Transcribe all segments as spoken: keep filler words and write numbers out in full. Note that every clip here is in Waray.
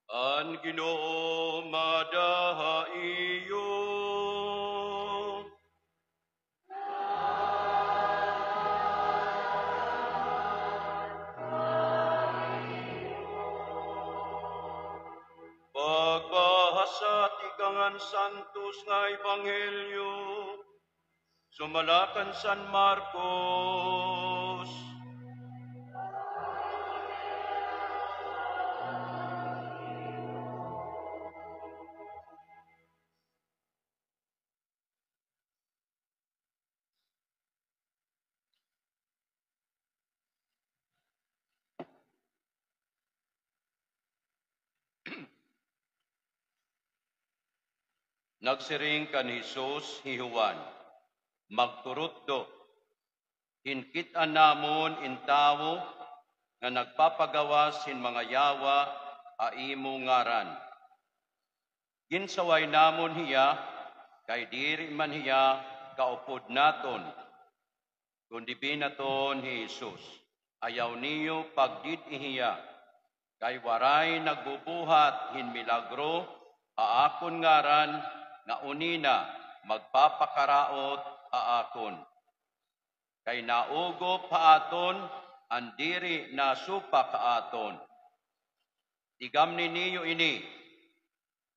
An Ginoo maada ha iyo. Pagbahasa tikang han Santos nga Ebanghelyo sumala kan San Marcos. Nagsiring kan Jesus hi Juan, "Magturutdo, hinkit-an namon in tawo nga nagpapagawas hin mga yawa ha imo ngaran. Ginsaway namon hiya, kay diri man hiya kaupod naton." Kundi binaton hi Jesus, "Ayaw niyo pagdid-i hiya, kay waray nagbubuhat hin milagro ha akon ngaran nga unina magpapakaraot ha akon. Kay naugop ha aton an diri nasupak ha aton. Tigamni niyo ini,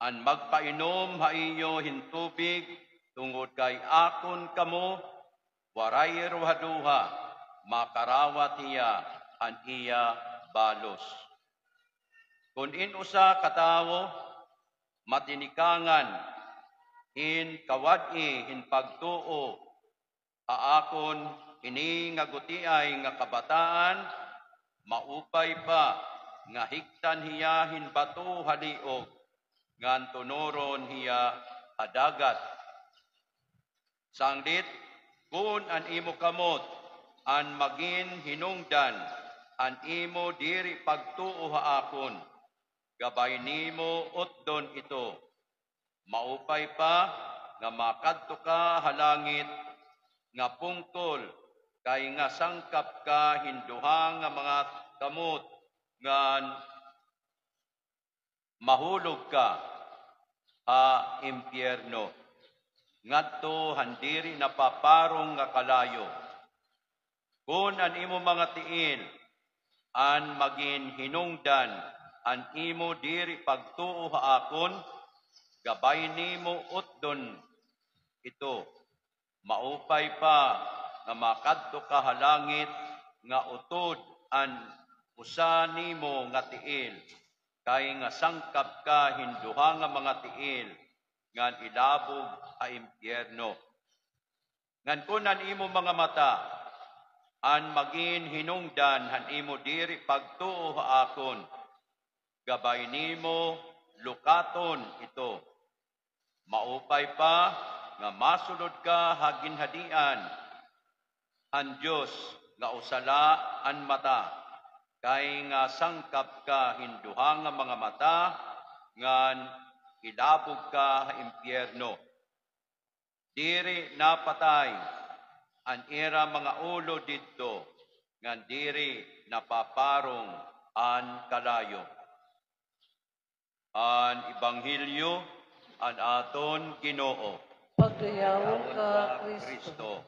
an magpainom ha iyo hin tubig, tungod kay akon kamo, waray ruhaduha makarawat hiya han iya balos." Kon in usa ka tawo matinikangan hin kawad-i hin pagtuo ha akon ini nga gutiay nga kabataan, maupay pa nga higtan hiya hin bato ha liog ngan tunuron hiya ha dagat. Sanglit, kon an imo kamot an magin hinungdan han imo diri pagtuo ha akon, gabay nimo utdon ito. Maupay pa nga makadto ka ha langit nga pungtol kay nga sangkap ka hin duha nga mga kamot ngan mahulog ka ha impyerno, ngadto han diri napaparong nga kalayo. Kon an imo mga tiil an magin hinungdan han imo diri pagtuo ha akon, gabay nimo utdon ito. Maupay pa nga makadto ka ha langit nga utod an usa nimo nga tiil, kay nga sangkap ka hin duha nga mga tiil ngan ilabog ha impyerno. Ngan kon an imo mga mata an magin hinungdan han imo diri pagtuo ha akon, gabay nimo lukaton ito. Maupay pa nga masulod ka ha ginhadian han Dios nga usa la an mata, kay nga sangkap ka hin duha nga mga mata, ngan ilabog ka ha impyerno. Diri napatay an ira mga ulo didto, ngan diri napaparong an kalayo. An Ebanghelyo han aton Ginoo. Pagdayawon ka, Kristo.